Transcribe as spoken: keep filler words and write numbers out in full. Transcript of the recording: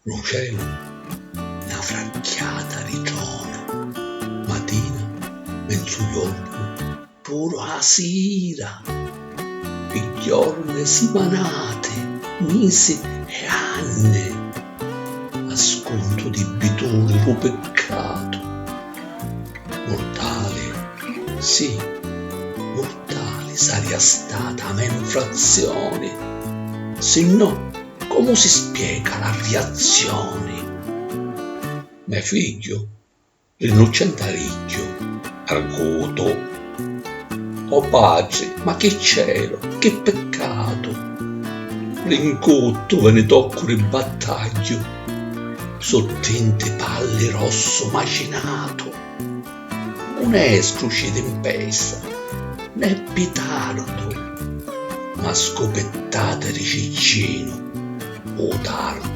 Lu celu na fracchiata ritrona, matina, menzuiornu, puru a sira. Pi jorni, simanati, misi e anni, a scuntu di bituri lu piccatu. Murtali, sì, murtali saria stata a me nfrazioni, sinnò comu si spiega la riazzioni? Me figghiu, rinnuccentarigghiu, argutu. O patri, ma chi celu, chi piccatu! Rincuttu veni toccu ri battagghiu, su tinti palli rossu macinatu. Nun è struci di mpesa, né pitardu, ma scupittati di ciccinu, u tardu.